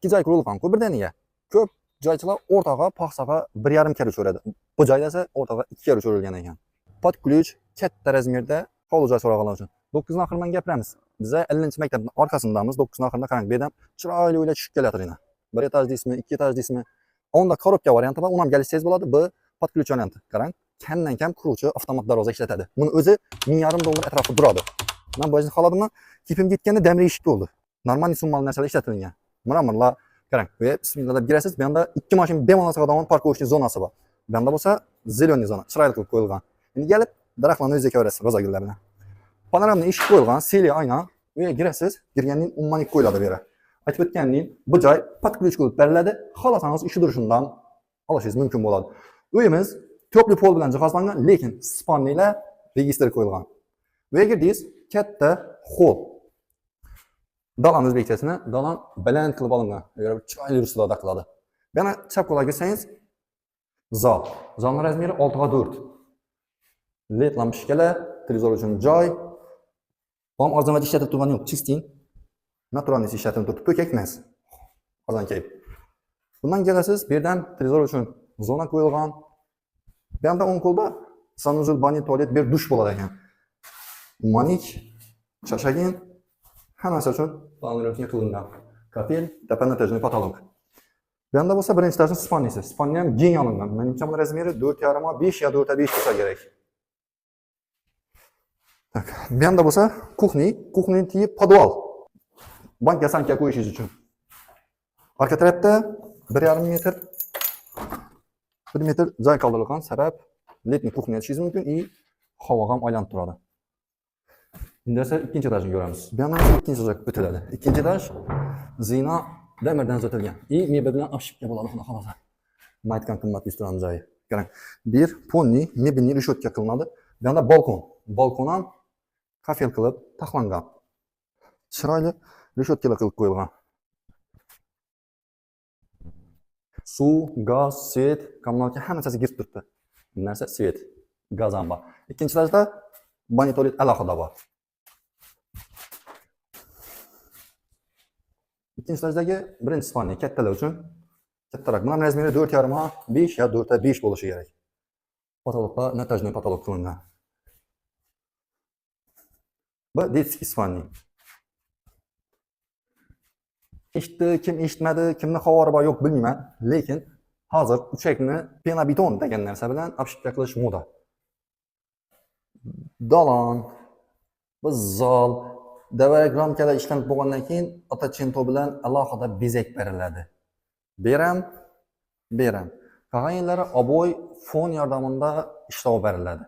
2 joy qurilgan-ku birdaniga. Ko'p joychilar o'rtaga paxsaga 1,5 karra cho'radi. Bu joyda esa o'rtaga 2 karra cho'rilgan ekan. Под ключ katta razmerda hovli joy so'raganlar uchun. 9 oxirman gapiramiz. Biza 50-maktabning orqasindamiz. 9 oxirida qarang, bu yerdan chiroyli uylar tushib kelayotir yana. 1 etaj deysizmi, 2 etaj deysizmi? Onda korobka varianti bor, uni ham kelishsangiz bo'ladi. Bu под ключ varianti. Qarang, kamdan kam quruvchi avtomat darvoza ishlatadi. Buni o'zi $1,500 atrofida turadi. Men bu yerni xohladimmi? Keyfim ketganda damri eshik bo'ldi. Normal summali narsalar ishlatilgan. Mramorlar, qarang, bu yer bismillah deb girasiz, bu yoqda 2 mashina bemalol sig'adigan parkovочный zonasi bor. Bu yoqda bo'lsa зеленый zona, chiroyli qilib qo'yilgan. Endi kelib daraxtlarni o'ziga ko'rasiz, roza gullar bilan. Panoramli eshik qo'yilgan, seli oyna. U yerga girasiz, kirgandan umuman qo'yiladi bu yerga. Aytib o'tganimdek, bu joy под ключ qilib beriladi. Xohlasangiz ishi durishundan olishingiz mumkin bo'ladi. Uyimiz тёплый pol bilan jihozlangan, lekin spalnilar registr qo'yilgan. Bu yerga girdingiz, katta xoll. Dalan o'zbekchasini dalan baland qilib olingan. U yerga chiroyli ruslarda qiladi. Yana chap qo'lga kirsangiz zal. Zalning razmeri 6 ga 4. LED lampochkalar, televizor uchun joy. Bu ham arzonvat ishlatib turgani yo'q, чистый. Naturalniy ishlatilib turibdi, po'kak emas. Qozon kayf. Bundan kelasiz, bu yerdan televizor uchun zona qo'yilgan. Bu yoqda o'ng qo'lda санузел, баня, tualet, bir dush bo'ladi ekan. Manik, chashagin, hammasi uchun планировка qilingan. Kafel, tepa натяжной потолок. Bu yoqda bo'lsa birinchi etajning spalnisi. Spalni ham keng olingan. Menimcha buni razmeri 4,5 5 yo 4 5 bo'lsa kerak. Так, bu yoqda bo'lsa кухня, кухня tegi podval. Banka sanka qo'yishingiz uchun. Orqa tarafda 1,5 metr 1 metr joy qoldirilgan, sabab летний кухня ochishingiz mumkin и havo ham aylanib turadi. Endi esa ikkinchi etajni ko'ramiz. Bu yoqdan esa ikkinchi etaj o'tiladi. Ikkinchi etaj zina demirdan zo'tilgan. И mebel bilan обшивка bo'ladi, xudo xohlasa. Nima aytgan qimmat restoran joyi. Qarang, bir полный mebelniy решетка qilinadi. Bu yoqda balkon. Balkon ham kafel qilib taxlangan. Chiroyli решетkalar qilib qo'yilgan. Suv, gaz, svet, kommunalka hammasi kirib turibdi. Bu narsa svet, gaz ham bor. Ikkinchi etajda баня tualet alohida bor. Ikkinchi etajdagi birinchi spalniya kattalar uchun kattaroq. Buning razmeri 4,5 5 yo 4 5 bo'lishi kerak. Потолокda натяжной потолок qilingan. Bu детский спальня. Eshitdi, kim eshitmadi, kimni xabari bor yo'q bilmayman, lekin hozir uchakni penobeton degan narsa bilan обшивка qilish moda. Dalan, bu zal, davarak ramkalar ishlanib bo'lgandan keyin otachento bilan alohida bezak beriladi. Beram, beram. Qolgan yerlari oboy fon yordamida ishlov beriladi.